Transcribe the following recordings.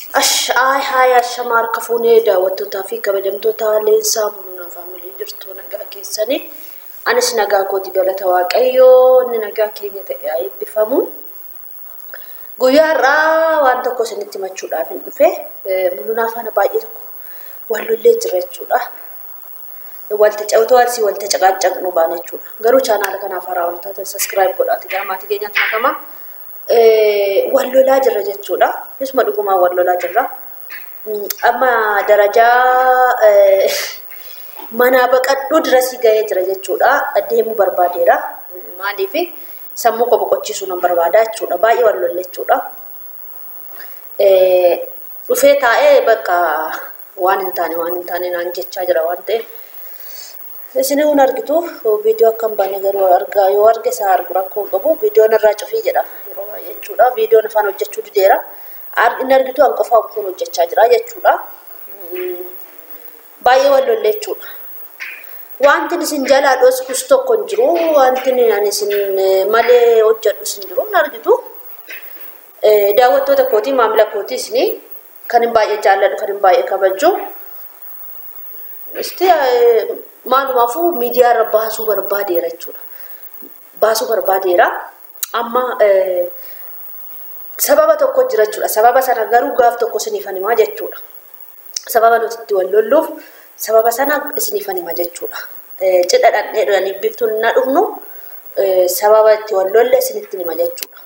Haaya shamaar harka fuunee daawwattootaa fi kabajamtoota Leensaa Mulunaa faamilii jirtu nagaa keessanii. Anis nagaa kooti galata Waaqayyoo inni nagaa keenya ta'e haa eebbifamu. Guyyaa har'aa waan tokko isinitti himachuudhaaf hin dhufe. Mulunaa faana baay'ee tokko wal lollee jira jechuudha. Walta cawtoo walta caqaacaqnu baana jechuudha. Garuu chaanaala kanaaf haaraa wal taatan sabiskiraayib godhaati gara maatii keenyaatti makama. Wal lolaa jirra jechuudha. Isuma dhugumaan wal lolaa jirra. Amma darajaa manaa baqadhuu dirasii gahee jira jechuudha. Deemuu barbaadeera. Maaliif sammuu koo boqochiisuu nan barbaada jechuudha. Baay'ee wal lolle jechuudha. Dhufee taa'ee bakka waan hin taane naan jechaa jira waan ta'eef. Isin kun argitu viidiyoo akkam baane garuu argaa yoo arge isaa argu rakkoo qabu viidiyoon irraa cufii jedha yeroo baay'ee jechuudha. Viidiyoon afaan hojjechuu dideera. Inni argitu an qofaa kun hojjechaa jira jechuudha. Baay'ee wal lolle jechuudha. Wanti isin jalaa dhoskus tokko hin jiru. Wanti ani isin malee hojjedhus hin jiru. Inni argitu daawwattoota kootii maamila kootii isinii kan hin baay'ee jaalladhu kan hin baay'ee kabaju. Isti maalumaafuu miidiyaa irra baasuu barbaadeera jechuudha. Baasuu barbaadeera. Amma sababa tokko jira jechuudha. Sababa sana garuu gaaf tokko isiniifan himaa jechuudha. Sababa nuti itti wal lolluuf sababa sana isiniifan hima jechuudha. Cidha dhandhee biftuun na dhufnu sababa itti wal lolle isinitti hima jechuudha.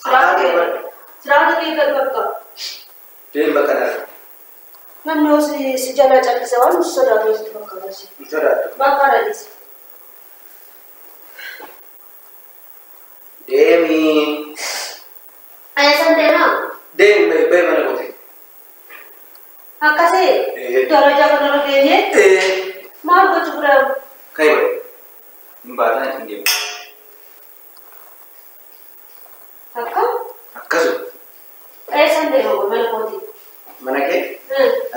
Siraata kee gad bakka. Deemi bakka narra. Namni yoo si jalaa callise waan nu sodaatu sitti fakkaata si. Hin sodaattu. Bakka na dhiisi. Deemi. Eessan deemaa? Deemi bahi mana kooti. Akkasii darajaa kanarra geenye maal gochuu bira? Ka'i bahi. Hin baataan hin deemu. Akka? Akkasuma. Eessan deema kun mana kooti? Mana kee?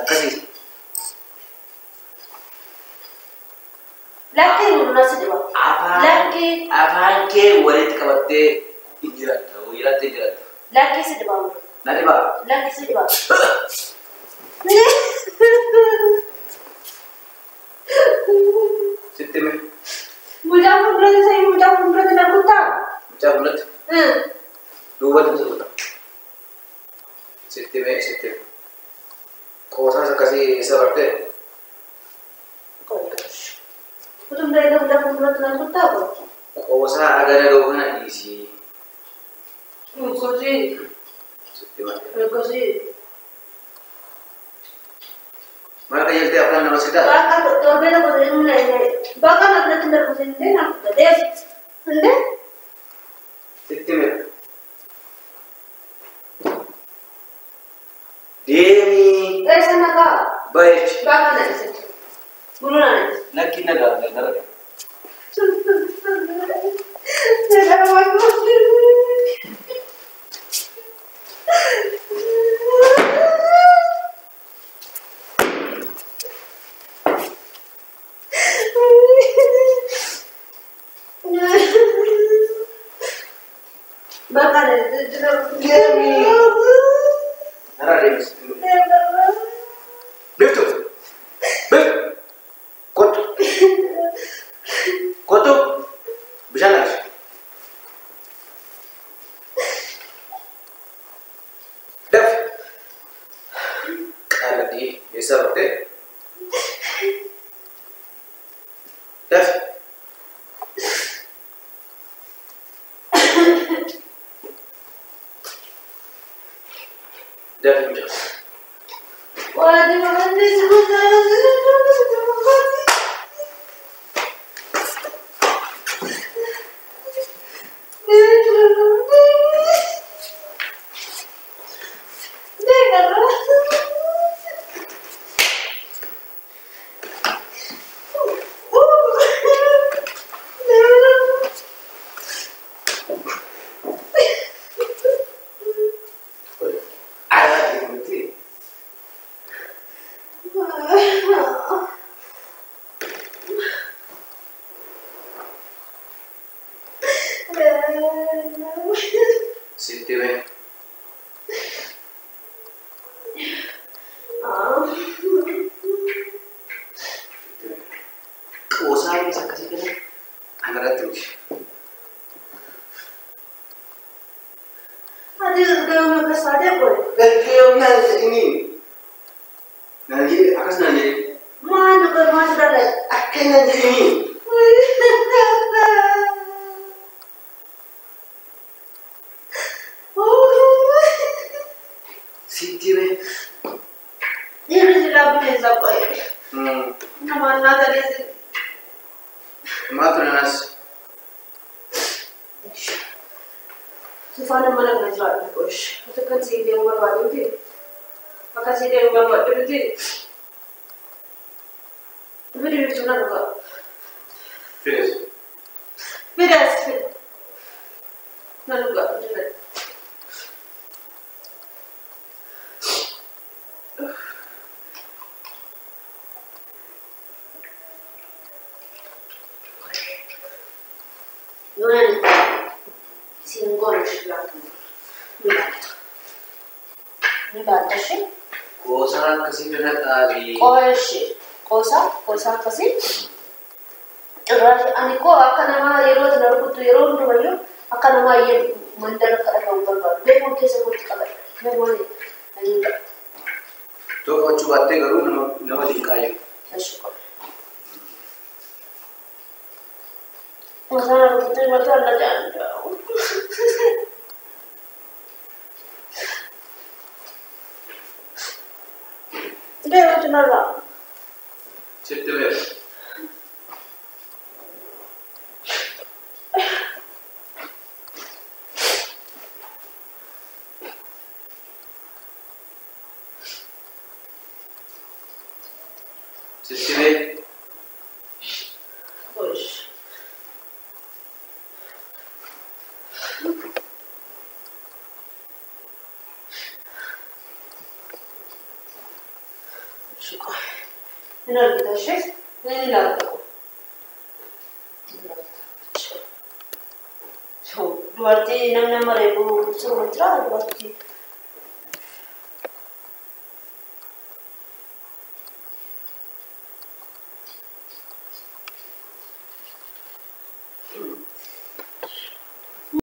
Akkasii. Lakkii mul'una si dhiba. Lakkii. Afaan kee walitti qabattee hin jiraatta. Jiraattee hin jiraatta. Lakkii si dhiba. Na dhibaa? Lakkii si dhiba. Sitti hime. Mucaa fuulduratti sa'ii mucaa fuulduratti na kuttaa? Mucaa fuulduratti? Duubatti si kuttaa. Sitti hime sitti hime. Qoosaas akkasii isa bartee? Utuu bareeda mucaa fuulduratti na kuttaa kun? Qoosaa agana ga'u kana dhiisii. Akkasii. Sitti hima. Akkasii. Maal qajeeltee afaan nama si ta'a? Bakka torbee tokko ta'e bakka na biratti darbu illee na kuttatee illee. Sitti hime. Deemi. Eessa nagaa? Bahi. Bakka na dhiise. Buluu na dhiise. Lakki nagaa narra. Bakka na dhiise. Deemi. Narra deemi sitti hime. Biftu. Biftu. Kottu. Kottu. Bishaan laaqsi. Dafi. Qaaladii eessa bartee? Dafi. Dafi mucaa. Sitti hime. Sitti hime. Qoosaa keessa akkasii kana anarratti miti. Ati gama kasaatee qoe. Gaggeeffamnaan jedhini. Naan jedhe akkas naan jedhe. Maal dhuga maal dhala? Akka naan jedhini. Sitti hime. Dhiirri silaa bineensa qoe. Namaan naa taleessi. Maaltu nanas? Sifaan mana kana jiraadhu qosh. Akka sii deemu barbaadu miti. Akka sii deemu barbaadu miti. Fidi biiftuu na dhuga. Fides. Fides fidi. Na dhuga fidi. Yoonani siin goone shilaatu. Ni baata. Ni baata ishee. Qoosaa akkasii kana dhaabii. Qo'eeshe qoosaa qoosaa akkasii. Cirraashi ani koo akka namaa yeroo itti rukuttu yeroo hundumayyuu akka namaa iyyee mandara akka dhaga'u barbaadu. Beekuun keessa kootti qabadha. Beekuun ani qaba. Tokko gochuu baattee garuu nama dinqaa jiru. Eshi qofa. Qoosaa na rukuttu mataa na jaanda'u. Narraa. Sitti beera. Sitti beera. Oish. Hin argita ishee? Hin ilaalta. Dubartii namni amma reebu siruma jira dubartii.